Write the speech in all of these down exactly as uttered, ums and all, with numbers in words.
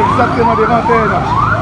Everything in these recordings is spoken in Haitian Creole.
Egzakteman devan T N H.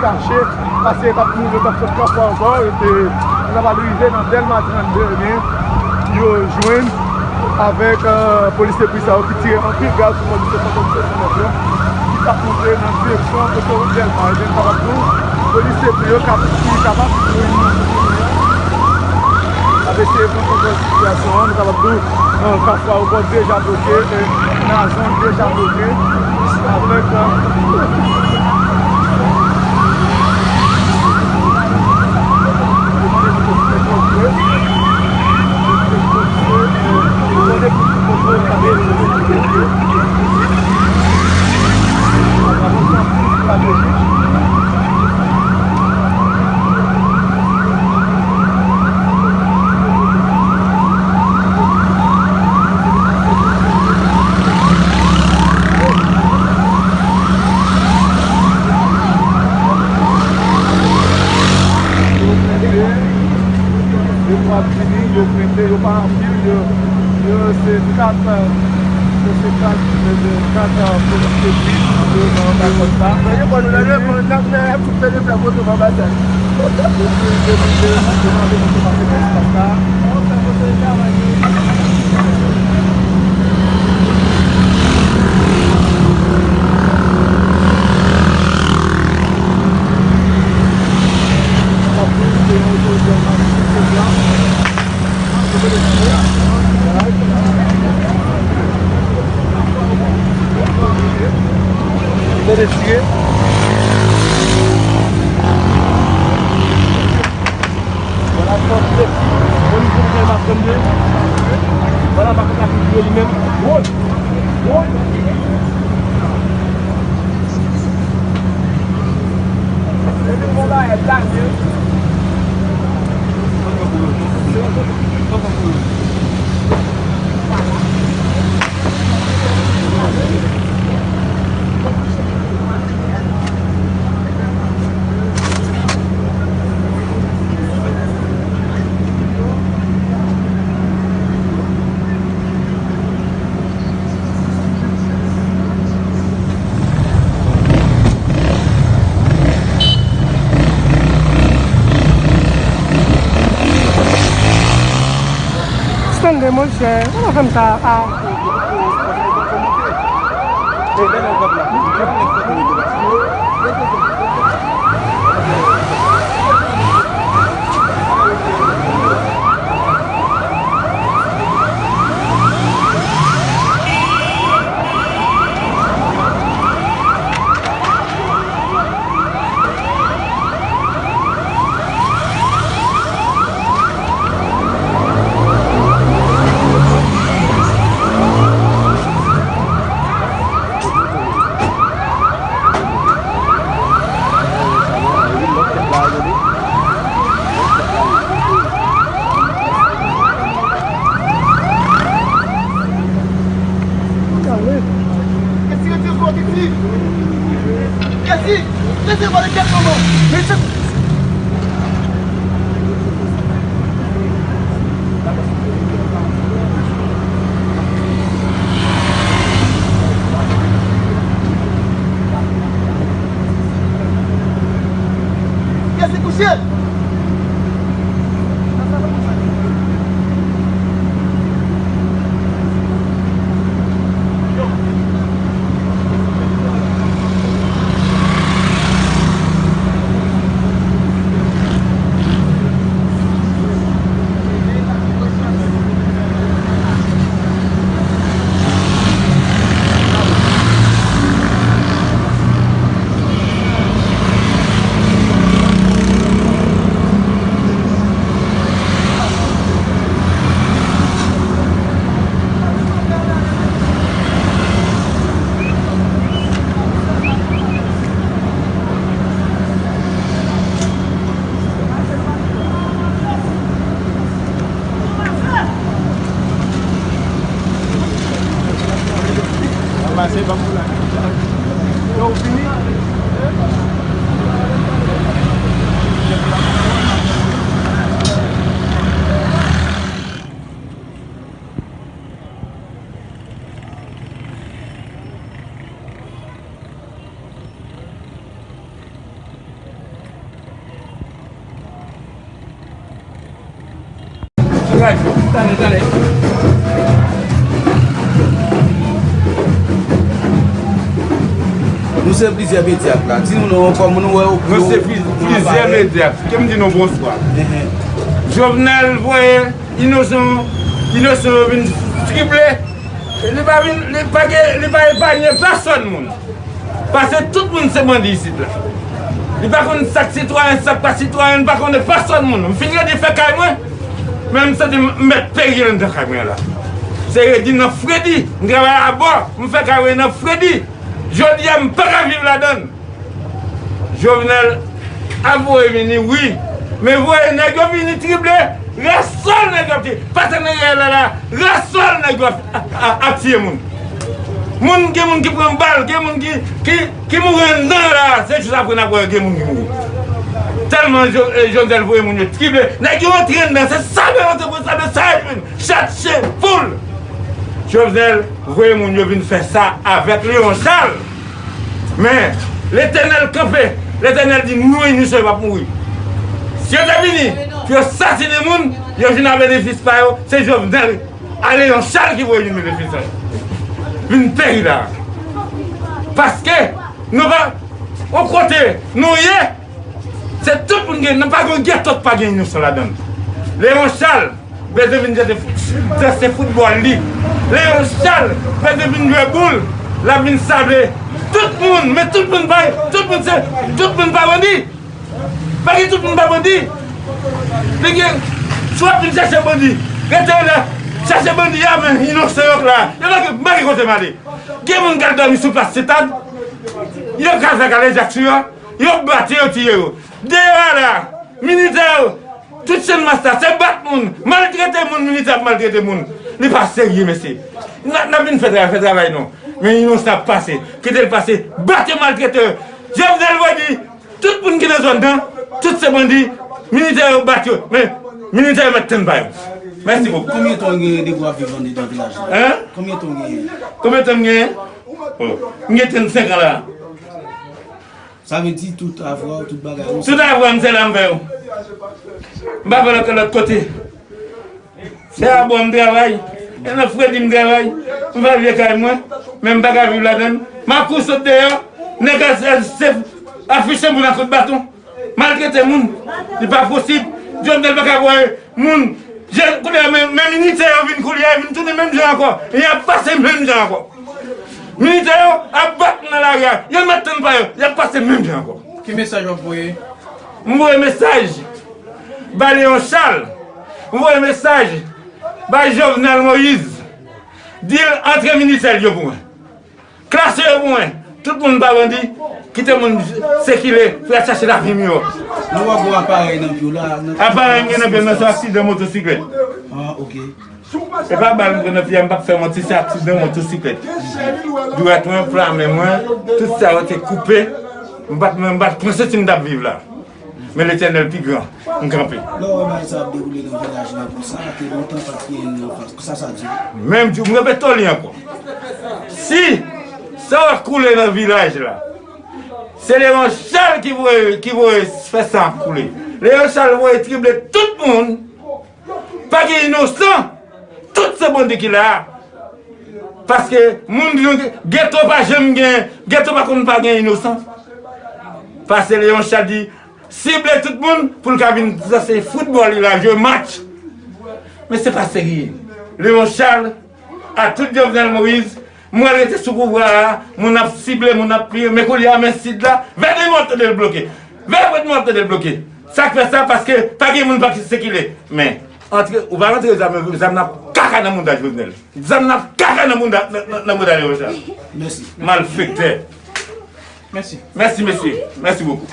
Kache, paske yo t ap mouri, yo t ap sot Kafou ankò, yo te, yo t ap al rive nan Dèlma trannde, ebyen, yo jwenn avèk, euh, polisye pri sa yo ki tire anpil gaz sou polisye Fantòm sèt san nèf yo, ki t ap monte nan direksyon otowout Dèlma. Ebyen, nou kapab di w, polisye pri yo k ap, ki kapab ap eseye pran kontwòl sitiyasyon an, nou kapab di w, euh, Kafou Ayewopò deja bloke, e Nazon deja bloke, avèk, euh, Yo pa anpil, yo, yo se kat, yo se kat, kat polisye ki yo nan lakòt la. Yo pran nou nan lekòl, n ap, n ap tout fè de fè foto nan batay. Yo mande pou yo pase nan espas la. Vwala, fòs lesi, o nivo de Dèlma trannde. Vwala, pa konn apre li menm. Wòl! Wòl! Stanley, monchè, ou pa fè m sa a. Di, rete vòlè kèt manman. Men se Kèt se kouche. Nou se plizyè medya k la. Di nou non ankò, moun nou wè yo. Nou se pli-, plizyè medya. Ke m di nou bonswa. Jovenel voye inosan, inosan yo vin trible. Li pa vin, li pa gen, li pa epanye pèsòn moun. Paske tout moun se bandi isit la. Li pa konn sa k sitwayen, sa k pa sitwayen, li pa konnen pèsòn moun. M fin redi fè kay mwen, men m santi m mèt peri anndan kay mwen la. Se redi nan fredi, m travay abò, m fè kay mwen nan fredi. Jodi a, m pa ka viv ladann. Jovenel ap voye vini, wi. Men voye nèg yo vini trible, rès sòl nèg yo ap tiye. Pase nan riyèl la la, rès sòl nèg yo ap, ap, ap tiye moun. Moun, gen moun ki pran bal, gen moun ki, ki, ki mouri anndan la, se jis apre n ap wè gen moun ki mouri. Tèlman Jo-, eh, Jovenel voye moun yo trible, nèg yo antre anndan, se sabre yo te pran, sabre sa yo jwenn, chat, chen, poul. Jovenel voye moun yo vin fè sa avèk Léon Charles. Men, Letènèl kanpe. Letènèl di, non, inosan yo p ap mouri. Si yo te vini pou yo sasinen moun, yo vin ak benefis pa yo, se Jovenel a Léon Charles ki voye vin benefis sa yo. Vin peri la. Paske, nou pa, yon kote nou ye, se tout moun gen, nou pa gen ghetto k pa gen inosan ladan l. Léon Charles, bezwen vin jete fout-, jete foutbòl li. Léon Charles bezwen vin jwe boul. L ap vin sable tout moun, men tout moun pa, tout moun se, tout moun pa bandi. Pa gen tout moun pa bandi. Li gen, si w ap vin chache bandi, rete la, chache bandi a, men inosan yo k la. Yo pa gen, pa gen kote m ale. Gen moun k al dòmi sou plas Sentad, yo ka fè kalejak sou yo, yo bat yo, yo tiye yo. Deyò a la, militè yo, tout Channmas la, se bat moun, maltrete moun, militè ap maltrete moun. Li pa serye, mesye. N a, n ap vin fè travay, fè travay nou. Men inosan ap pase. Kite l pase. Bat yo, maltrete yo. Jovenel voye di, tout moun ki nan zòn nan, tout se bandi, militè yo bat yo. Men, militè yo mèt tann pa yo. Mèsi bokou. Konbyen tan w gen depi w ap viv andedan vilaj la? Hein? Konbyen tan w genyen? Konbyen tan m genyen? Oh. M gen trannsenk an la. Sa vle di tout avwa w, tout bagay ou. Tout avwa m, se la m fè yo. M pa fè lòt, lòt kote. Se abò m travay. E nan fredi m travay. M fè vye kay mwen. Men m pa ka viv ladann. M ap kouri sot deyò. Nèg a se, se afiche moun ak kout baton. Maltrete moun. Li pa posib. Jovenel pa ka voye moun. Je, kounye a, men, men militè yo vin kounye a, vin tounen menm jan ankò. E y ap pase menm jan ankò. Militè yo ap bat nan lari a. Yo mèt tann pa yo. Y ap pase menm jan ankò. Ki mesaj w ap voye? M voye mesaj bay Léon Charles. M voye mesaj bay Jovenel Moïse. Di l antre militè l yo pou mwen. Klase yo pou mwen. Tout moun pa bandi. Kite moun sikile pou y al chache lavi miyò. Nou wè gwo aparèy nan pye w la. Aparèy m gen nan pye m nan se aksidan motosiklèt. Ah, ok. E pa bal m pran nan pye a, m p ap fè manti, se aksidan motosiklèt. Dwèt mwen, flamen mwen, tout sa yo te koupe. M pa t, m pa t panse si m t ap viv la. Men Letènèl pi gran. M kanpe. Lè w wè bagay sa ap dewoule nan vilaj la konsa, ke lontan pa t gen nan fas, sa sa di w? Menm di, m repete w li ankò. Si sa ap koule nan vilaj la, se Leon Charles ki voye, ki voye fè sa ap koule. Leon Charles voye trible tout moun. Pa gen inosan. Tout se bandi ki la a. Paske moun di nou, geto pa janm gen, geto pa konn pa gen inosan. Paske Leon Charles di, sible tout moun pou l ka vin, sa se foutbòl, li la jwe match. Men se pa serye. Leon Charles, a tout Jovenel Moïse, mwen rete sou pouvwa a, moun ap sible, moun ap piye, men koulye a, men Sid la, vè de mò tande l bloke. Vè de mò tande l bloke. Sa k fè sa? Paske pa gen moun pa ki sekile. Men, antre, ou pa rantre zam, zam nan ap kaka nan mouda Jovenel. Zam nan ap kaka nan mouda, nan, nan, nan mouda Leon Charles. Mèsi. Malfektè. Mèsi. Mèsi, mesye. Mèsi bokou.